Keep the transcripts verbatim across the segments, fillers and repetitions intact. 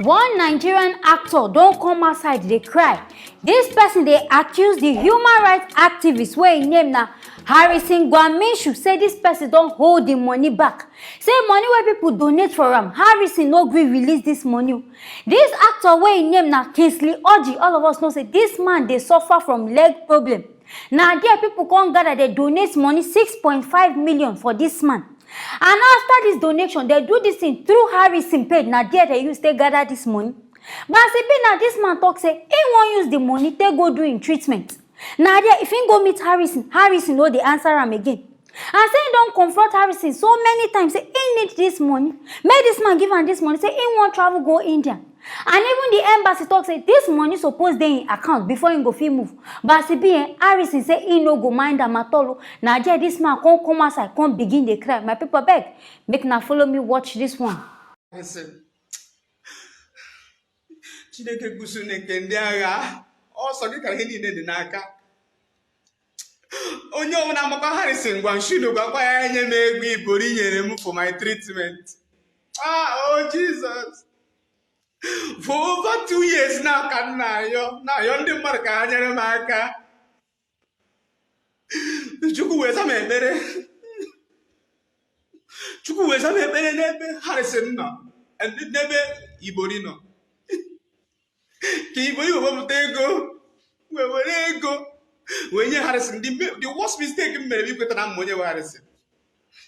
One Nigerian actor don come outside dey cry. This person dey accuse the human rights activist wey im name na Harrison Gwamishu, say this person don hold the money back. Say money wey people donate for am, Harrison no gree release this money o. This actor wey im name na Kingsley Orji, all of us know say this man dey suffer from leg problem. Na there people come gather dey donate money, six point five million, for this man. And after this donation, they do this thing through Harrison page. Na there they use take gather this money. But as e be now, this man talk say he wan use the money take go do him treatment. Na there, if he go meet Harrison, Harrison no dey answer am again. And say he don confront Harrison so many times, say he need this money. Make this man give am this money, say he wan travel go India. And even the embassy talk say this money suppose dey in account before he go fit move. But as e be, eh, Harrison say he no go mind am at all o. Na there this man come come outside, come begin dey cry. My people, beg, make na follow me watch this one. Listen. Chineke gusu nke ndị agha, ọ sọ gị ka ihe niile dị n'aka. Onye ọbụla makwa Harrison Gwamishu, gwakwa ya enye m ego Ibori nyere m for my treatment. Ah, oh Jesus. For over two years now, ka m na-ayọ, na-ayọ ndị mmadụ ka ha nyere m aka. Chukwu wee za m ekpere. Chukwu wee za m ekpere n'ebe Harrison nọ, n'ebe Ibori nọ. Ka Ibori wee wepụta ego, wee were ego wee nye Harrison. The, the worst mistake m mere bụ ikweta na m onye bụ Harrison.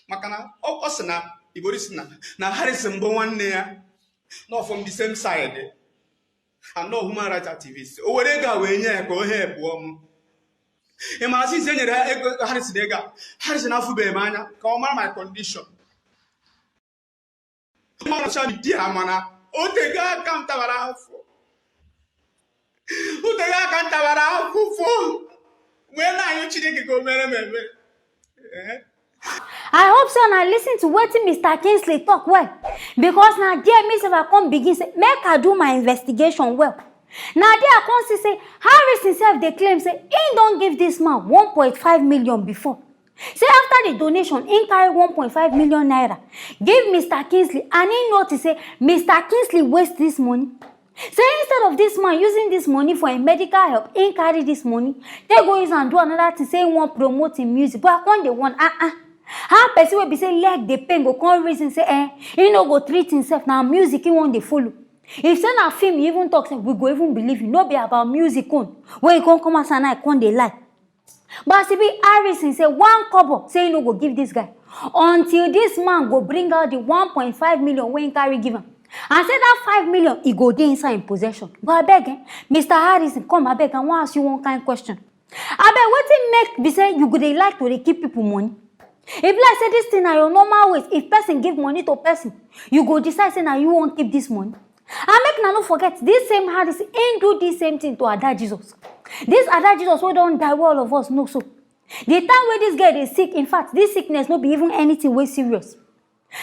Maka na ọ, ọ sị na Ibori sị na, na Harrison bụ nwanne ya, na ọ from the same side, and na human rights activist. O were ego a wee nye ya ka o help m. Ị mara, since e nyere ya ego, Harrison ego a, Harrison afụbeghị m anya ka ọ mara my condition. Mara social media, mana o tego aka m tabara afọ. O tego aka m tabara afụfụ. Wee na-ayọ Chineke ka o mere m ebere. Eh? I hope say una listen to wetin Mister Kingsley talk well, because na there me sef I come begin say make I do my investigation well. Na there I come see say Harrison sef dey claim say he don give this man one point five million before. Say after the donation, he carry one point five million naira give Mister Kingsley, and he notice say Mister Kingsley waste this money. Say instead of this man using this money for a medical help, he carry this money, take go use and do another thing, say he wan promote him music. But I come dey wonder, ah ah, how person wey be say leg dey pain go come reason say, eh, he no go treat himself, na music he wan dey follow. If say na film, he even talk say we go even believe him. No be about music own wey he come come outside now, he come dey lie. But as e be, Harrison say one kobo say he no go give this guy until this man go bring out the one point five million wey he carry give am. And say that five million, e go dey inside him possession. But abeg, eh, Mister Harrison, come abeg, I wan ask you one kind question. Abeg, wetin make be say you go dey like to dey keep people money? E be like say this thing na your normal ways. If person give money to person, you go decide say na you wan keep this money. And make una no forget, this same Harrison, he do this same thing to Ada Jesus. This Ada Jesus wey don die, wey all of us know so. The time wey this girl dey sick, in fact, this sickness no be even anything wey serious.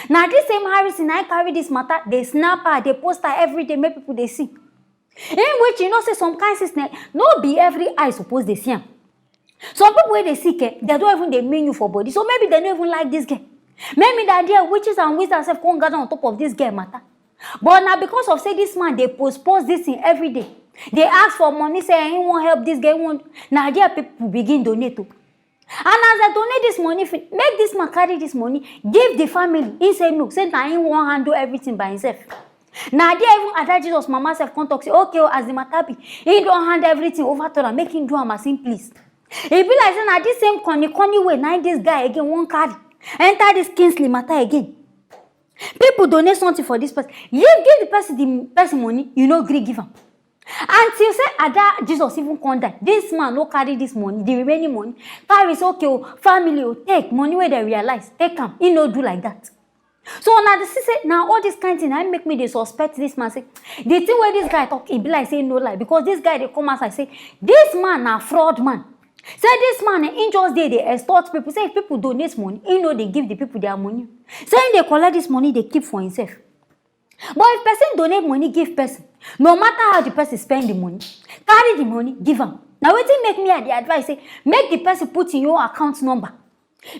Na this same Harrison na him carry this matter, dey snap her, dey post her every day, make people dey see. In which you know say some kind sickness, no be every eye suppose dey see am. Some people wey dey sick, eh, they don't even dey mean you for body. So maybe they no even like this girl. Maybe that there witches and wizards sef come gather on top of this girl matter. But na because of say this man dey post post this thing every day, dey ask for money, say he wan help this girl, he wan, na there people begin donate o. And as they donate this money, fin-, make this man carry this money give the family. He say no, say na him wan handle everything by himself. Na there even Ada Jesus mama sef come talk say, okay o, as the matter be, he don hand everything over to am, make him do am as him please. E be like say na this same corny corny way na him this guy again wan carry enter this Kingsley matter again. People donate something for this person. You give the person the person money, you no gree give am. Until say Ada Jesus even come die, this man no carry this money, the remaining money, carry say, okay o, family o, take money wey dem realize, take am. He no do like that. So na the see say na all this kind thing na make me dey suspect this man, say the thing wey this guy talk, e be like say he no lie, because this guy dey come outside say this man na fraud man. Say this man, eh, he just dey dey extort people. Say if people donate money, he no dey give the people their money. Say he dey collect this money, dey keep for himself. But if person donate money give person, no matter how the person spend the money, carry the money, give am. Na wetin make me I dey advise say make the person put in your account number.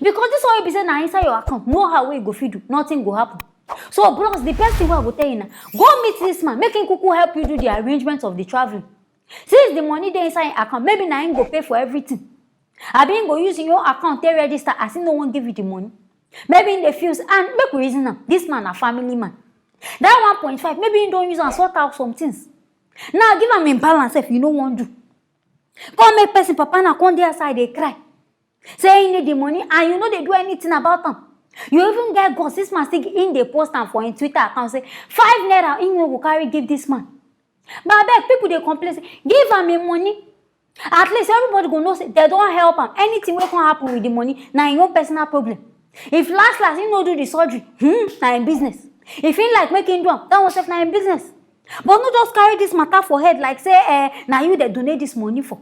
Because this one wey be say na inside your account, no how wey you go fit do, nothing go happen. So bros, the best thing wey I go tell you na, go meet this man, make him kuku help you do the arrangement of the traveling. Since the money dey inside him account, maybe na him go pay for everything. Abi him go use him own account take register as him no wan give you the money. Maybe him dey feel say, and make we reason am, this man na family man. That one point five, maybe him don use am sort out some things. Now give am him balance sef, you no wan do. Come make person papa na come dey outside dey cry. Say he need the money and you no dey do anything about am. You even get guts, this man still him dey post am for him Twitter account say five naira he no go carry give this man. But abeg, people dey complain say give am him money. At least everybody go know say dem don help am. Anything wey come happen with the money na him own personal problem. If last last he no do the surgery, hmm, na him business. If he like make him do am, that one sef na him business. But no just carry this matter for head like say eh, na you dey donate this money for.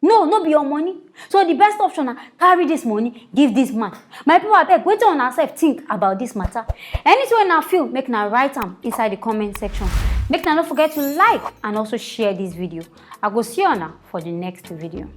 No, no be your money. So the best option na carry this money give this man. My people, abeg, wetin una sef think about this matter? Anything wey una feel, make una write am inside the comment section. Make una no forget to like and also share this video. I go see una for the next video.